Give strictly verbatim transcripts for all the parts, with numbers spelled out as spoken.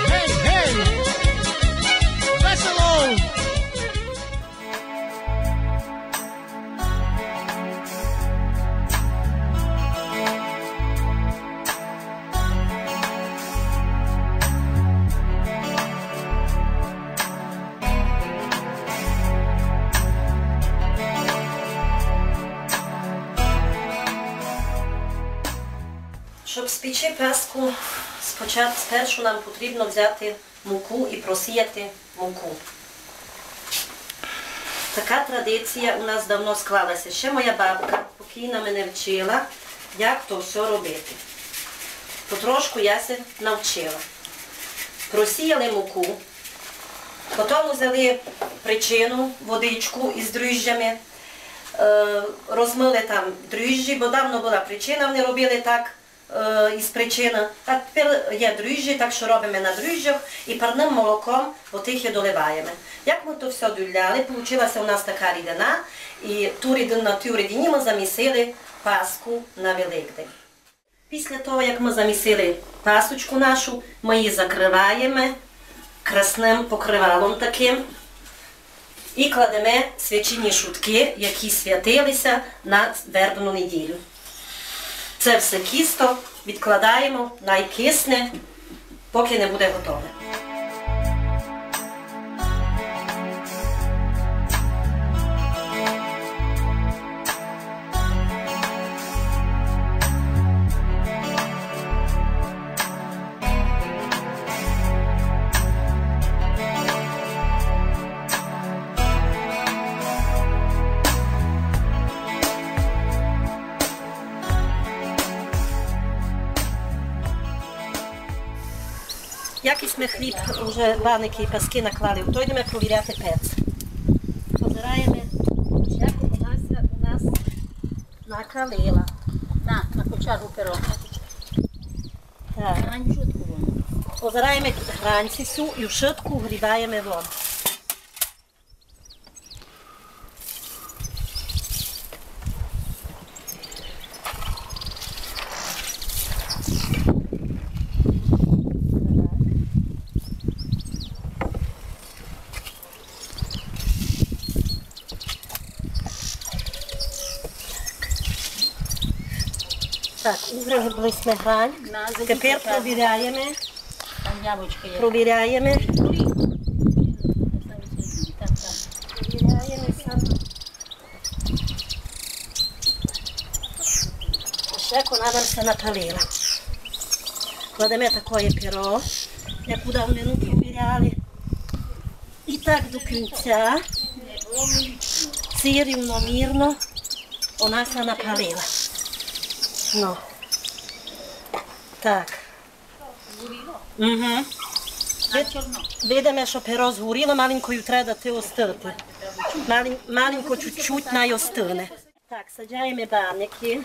Гей, гей! Весело! Щоб спечи паску, спочат-, спершу нам потрібно взяти муку і просіяти муку. Така традиція у нас давно склалася. Ще моя бабка покійна мене вчила, як то всьо робити. Потрошку я ся навчила. Просіяли муку, потім взяли причину, водичку із дріжджами, е, розмили там дріжджі, бо давно була причина, вони робили так, е, із причини. А тепер є дріжджі, так що робимо на дріжджах і парним молоком отих і доливаємо. Як ми то всьо доляли, получила ся у нас така рідина, і ту рідину, на тій рідині ми замісили паску на Великдень. Після того, як ми замісили пасочку нашу, ми її закриваємо красным покривалом таким. І кладеме свячені шуткы, які святили ся на вербну неділю. Це все кісто відкладаємо, най кисне, поки не буде готове. Якось ми хліб, уже баники і паски наклали, то йдеме провіряти пец. Позираєме, як вона ся у нас накалила. На, на кочаргу перо. Так. Грань вшытку вон. Позираєме гранці сю і вшытку грібаєме вон. Так, угребли сьме грань. Тепер провіряєме. Там яблучко є. Провіряєме. Так, так. Провіряєме сам. Ще як вона нам ся напалила. Кладеме такоє перо, як удавнину провіряли. І так до кінця. Всьо рівномірно вона ся напалила. Ну. Так. Угу. Вид-, видиме, што перо згоріло, маленько ю треба дати остыти. Малень-, маленько чуть-чуть най остыне. Так, саджаєме баники.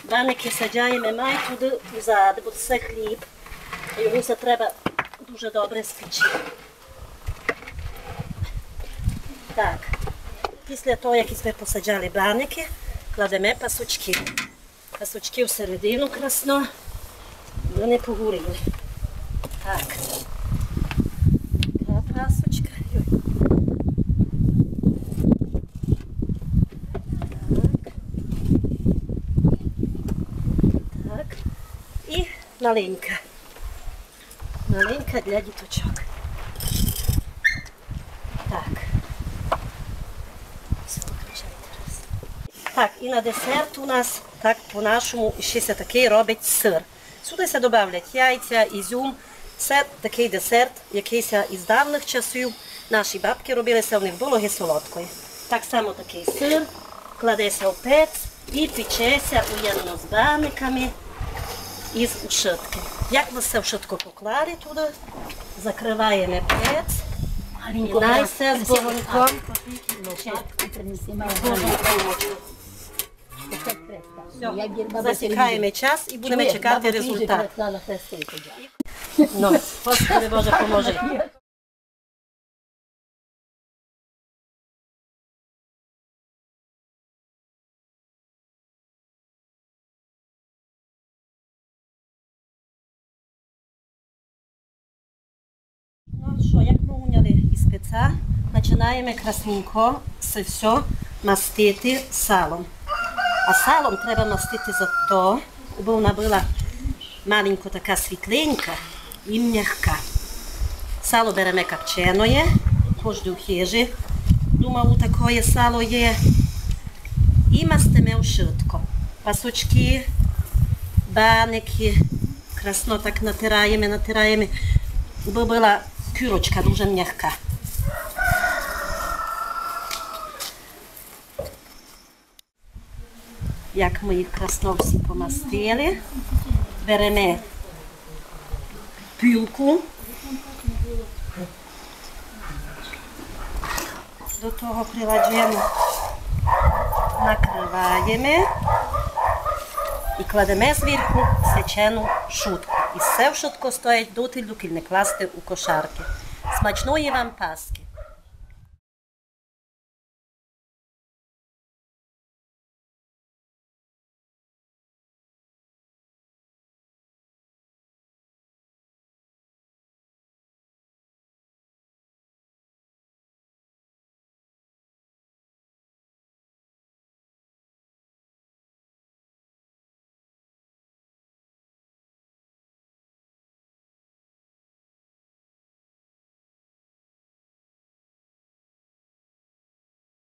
Баники саджаєме май туды узад, бо се хліб. Його ся треба дуже добре спечи. Так. Після того, як сьме посаджали баники, кладеме пасочки. Пасочки всередину красно, бо не погоріли. Так. Така пасочка. Йой. Так. Так. І маленька. Маленька для діточок. Так. Всьо, виключайте раз. Так, і на десерт у нас, так по-нашому, іщи ся такый робить сыр. Сюды ся добавлять яйця, ізюм. Се такый десерт, якый ся із давных часів наші бабкы робили, се в них было ги солодкоє. Так само такый сыр. Кладе ся в пец і пече ся уєдно з баниками і з ушытком. Як мы се ушытко поклали туды, закрываєме пец Най все з боженьком. Всьо, засікаєме час і будеме чекати результат. Ну, Господи Боже, поможи. Ну што, як мы уняли из пеца, начинаєме красненько се всьо мастити салом. А салом треба мастити за то, убы она была маленько така світленька и мягка. Сало береме копченоє, кождый у хижи, думаву, такоє сало є. И мастиме ушытко. Пасочки, баники, красно так натираєме, натираєме, убы была курочка дуже мягка. Як мы їх красно всі помастили, береме пилку, до того приладжуєме, накрываєме и кладеме зверху сечену шутку. И се шутко стоїть дотиль, докиль не класти у кошарки. Смачної вам паски!